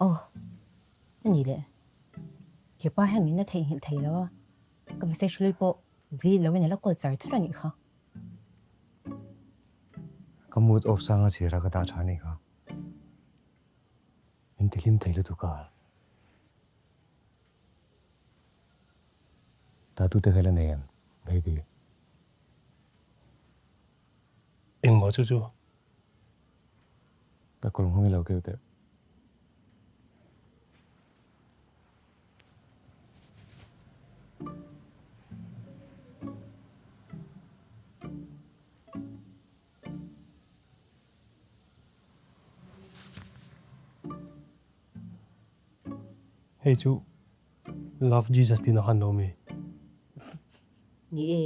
Aw, a ni leh. He pa hian min la theihnghilh thei lo a, ka message hlui pawh delete loin a la call char char a nih kha. Ka mood off sanga chhira ka dah tha a nih kha. Min ti hlim thei lutuk a. Tattoo te kha i la nei em, baby? Engmaw chu chu? Ka kawr nghawng i lo keuh teh. Hei chu Love Jesus tihna khan lo mi? Ni e.